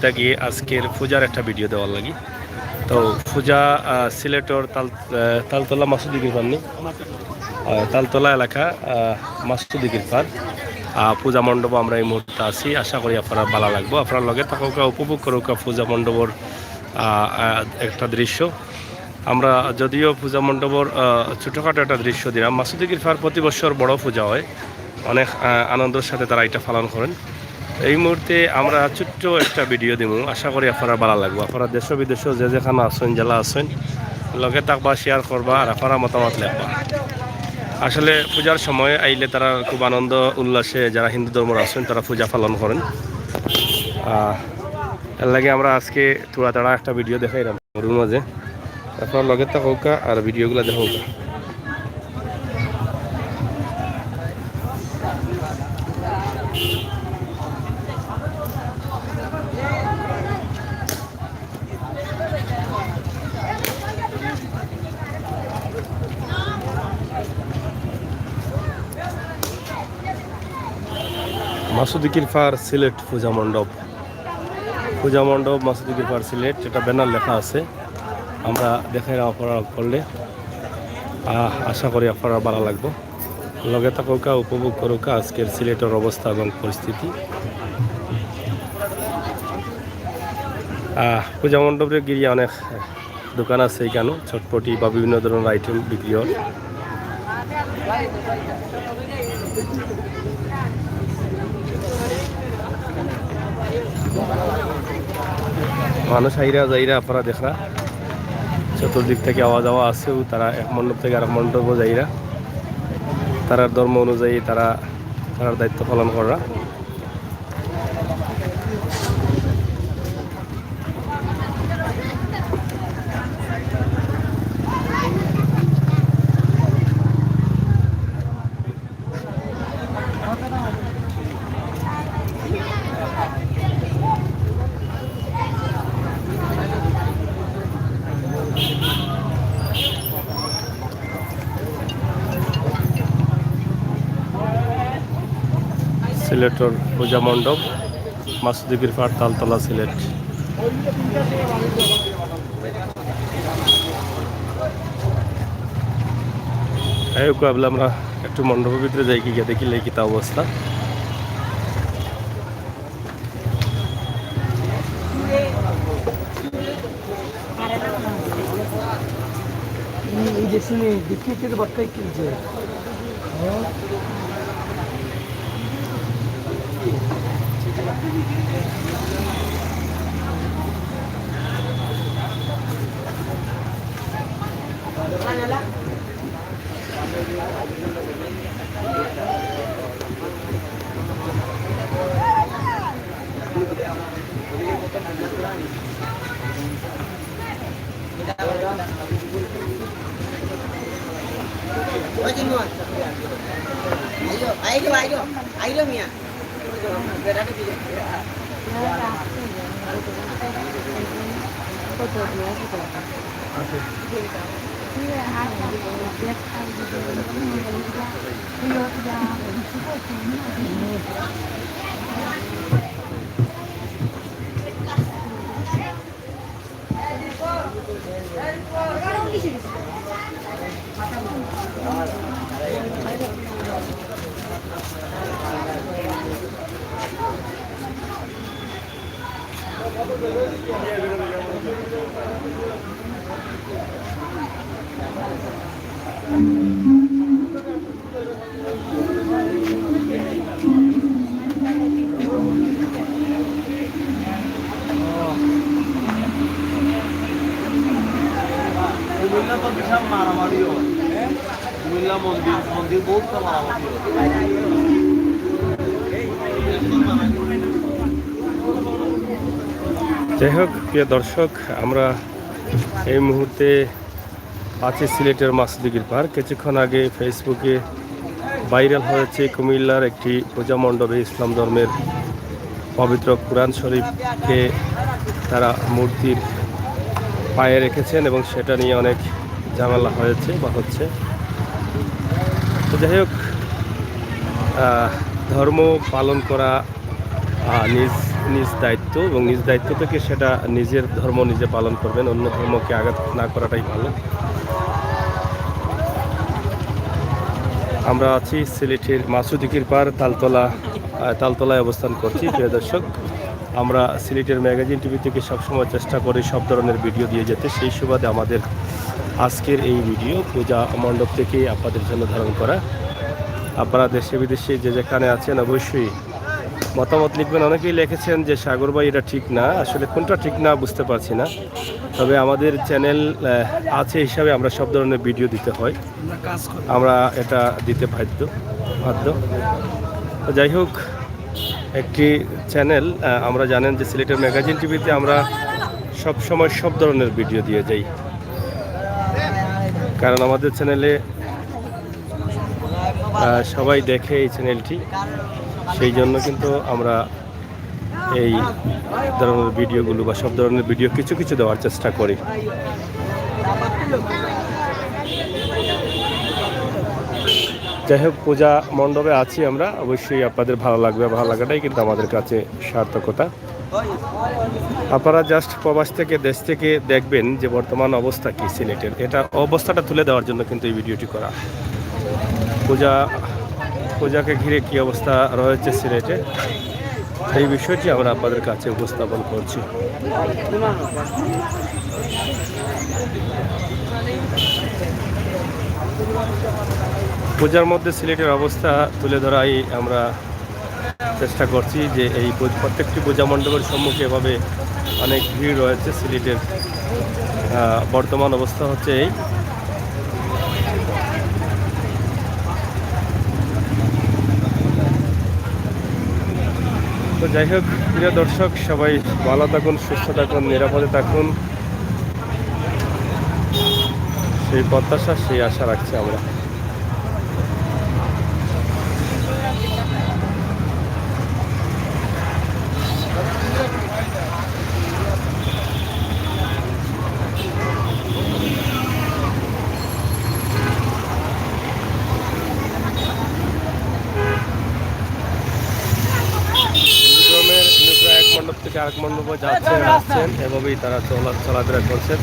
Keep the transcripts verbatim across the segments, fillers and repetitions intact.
থাকি আজকের পূজার একটা ভিডিও দেওয়ার লাগি। তো পূজা, আহ, সিলেটর তাল-, আহ, তালতলা মাসুদ দিঘির পার নি? আহ, তালতলা এলাকা, আহ, মাসুদ দিঘির পার, আহ, পূজা মণ্ডপ আমরা এই মুহূর্তে আছি। আশা করি আপনারা ভালা লাগবো। আপনারা লগে থাকউক্কা, উপভোগ করউক্কা পূজা মণ্ডপর, আহ, আহ, একটা দৃশ্য। আমরা যদিও পূজা মণ্ডপর, আহ, ছোটখাটো একটা দৃশ্য দিলাম। মাসুদ দিঘির পার প্রতি বছর বড় পূজা হয়, অনেক, আহ, আনন্দর সাথে তারা এটা পালন করেন। এই মুহূর্তে আমরা ছোট্ট একটা ভিডিও দিমু, আশা করি আপনারা ভালা লাগবো। আপনারা দেশ বিদেশে যে যেখানো আছইন, যেলা আছইন, লগে থাকবা, শেয়ার করবা আর আপনারা মতামত লেখবা। আসলে পূজার সময় আইলে তারা খুব আনন্দ উল্লাসে, যারা হিন্দু ধর্মর আছইন, তারা পূজা পালন করেন। আহ, এর লাগি আমরা আজকে থুড়া তাড়া একটা ভিডিও দেখাইলাম ঘরর মাঝে। আপনারা লগে থাকউক্কা আর ভিডিওগুলা দেখউক্কা। মাসুদ দিঘির পার সিলেট পূজা মণ্ডপ। পূজা মণ্ডপ মাসুদ দিঘির পার সিলেট, এটা ব্যানার লেখা আছে। আমরা দেখাইরাম আপনারা করলে, আহ, আশা করি আপনারা ভালা লাগবো। লগে থাকউক্কা, উপভোগ করউক্কা আজকের সিলেটর অবস্থা এবং পরিস্থিতি। আহ, পূজা মণ্ডপরে ঘিরিয়া অনেক দোকান আছে এখানো, চটপটি বা বিভিন্ন ধরনের আইটেম বিক্রি হয়। মানুষ আইরা যাইরা, আপনারা দেখরা, চতুর্দিক থাকি আওয়া যাওয়া আছে। ও তারা এক মণ্ডপ থাকি আরেক মণ্ডপো যাইরা, তারার ধর্ম অনুযায়ী তারা তারার দায়িত্ব পালন কররা। সিলেটর পূজা মণ্ডপ, মাসুদ দিঘির পার, তালতলা, সিলেট। এই ওকে, ভাবলাম আমরা একটু মণ্ডপর ভিতরে যাই, গিয়া দেখি লে কিতা অবস্থা। এই যে শুনে দেখি, কে তো বাক্কাই কিনছে। কুমিল্লা তো বিশাল মারামারি হয়। কুমিল্লা মন্দির, মন্দির বহুত মারামারি হয়। যাই হোক, প্রিয় দর্শক, আমরা এই মুহূর্তে আছি সিলেটের মাসুদ দিঘির পার। কিছুক্ষণ আগে Facebook-এ ভাইরাল হয়েছে কুমিল্লার একটি পূজা মণ্ডপে ইসলাম ধর্মের পবিত্র কোরআন শরীফকে তারা মূর্তির পায়ে রেখেছেন এবং সেটা নিয়ে অনেক ঝামেলা হয়েছে বা হচ্ছে। তো যাই হোক, আহ, ধর্ম পালন করা, আহ, নিজ নিজ দায়িত্ব, এবং নিজ দায়িত্ব থেকে সেটা নিজের ধর্ম নিজে পালন করবেন, অন্য ধর্মকে আঘাত না করাটাই ভালো। আমরা আছি সিলেটের মাসুদিকির পার তালতলা, আহ, তালতলায় অবস্থান করছি। প্রিয় দর্শক, আমরা সিলেটের ম্যাগাজিন টিভি থেকে সবসময় চেষ্টা করি সব ধরনের ভিডিও দিয়ে যেতে। সেই সুবাদে আমাদের আজকের এই ভিডিও পূজা মণ্ডপ থেকে আপনাদের জন্য ধারণ করা। আপনারা দেশে বিদেশে যে যেখানে আছেন, অবশ্যই মতামত লিখবেন। অনেকেই লিখেছেন যে, "সাগর ভাই, এটা ঠিক না।" আসলে কোনটা ঠিক না বুঝতে পারছি না, তবে আমাদের চ্যানেল, আহ, আছে হিসাবে আমরা সব ধরনের ভিডিও দিতে হয়, আমরা এটা দিতে বাধ্য বাধ্য। তো যাই হোক, একটি চ্যানেল, আহ, আমরা জানেন যে সিলেটের ম্যাগাজিন টিভিতে আমরা সব সময় সব ধরনের ভিডিও দিয়ে যাই, কারণ আমাদের চ্যানেলে আহ, সবাই দেখে এই চ্যানেলটি, সেই জন্য কিন্তু আমরা এই ধরনের ভিডিওগুলো বা সব ধরনের ভিডিও কিছু কিছু দেওয়ার চেষ্টা করি। যাই হোক, পূজা মণ্ডপে আছি আমরা, অবশ্যই আপনাদের ভালো লাগবে, ভালো লাগাটাই কিন্তু আমাদের কাছে সার্থকতা। আপনারা জাস্ট প্রবাস থেকে, দেশ থেকে দেখবেন যে বর্তমান অবস্থা কি সিলেটের, এটা অবস্থাটা তুলে দেওয়ার জন্য কিন্তু এই ভিডিওটি করা। পূজা, পূজাকে ঘিরে কি অবস্থা রয়েছে সিলেটে, এই বিষয়টি আমরা আপনাদের কাছে উপস্থাপন করছি। পূজার মধ্যে সিলেটের অবস্থা তুলে ধরাই আমরা চেষ্টা করছি যে এই পু-, প্রত্যেকটি পূজা মণ্ডপের সম্মুখে এভাবে অনেক ভিড় রয়েছে সিলেটের, আহ, বর্তমান অবস্থা হচ্ছে এই। তো যাই হোক, প্রিয় দর্শক, সবাই ভালো থাকুন, সুস্থ থাকুন, নিরাপদে থাকুন, সেই প্রত্যাশা, সেই আশা রাখছি আমরা। এক মণ্ডপ থেকে আরেক মণ্ডপে যাচ্ছেন, আসছেন, এভাবেই তারা চলা-, চলাফেরা করছেন,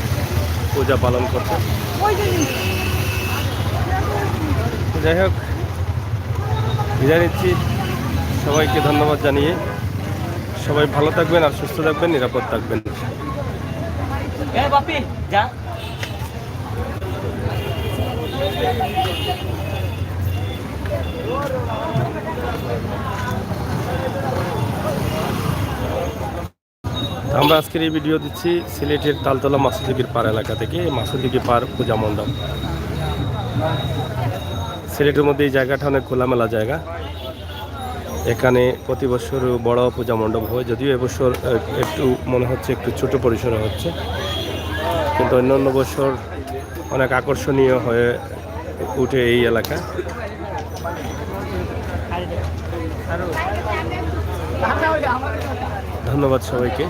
পূজা পালন করছেন। যাই হোক, বিদায় নিচ্ছি, সবাইকে ধন্যবাদ জানিয়ে। সবাই ভালো থাকবেন আর সুস্থ থাকবেন, নিরাপদ থাকবেন। আমরা আজকের এই ভিডিও দিচ্ছি সিলেটের তালতলা মাসুদিকির পার এলাকা থেকে, মাসুদিকি পার পূজা মণ্ডপ। সিলেটের মধ্যে এই জায়গাটা অনেক খোলামেলা জায়গা। এখানে প্রতি বছর বড় পূজা মণ্ডপ হয়, যদিও এবছর, আহ, একটু মনে হচ্ছে একটু ছোট পরিসরে হচ্ছে, কিন্তু অন্যান্য বছর অনেক আকর্ষণীয় হয়ে উঠে এই এলাকা। ধন্যবাদ সবাইকে।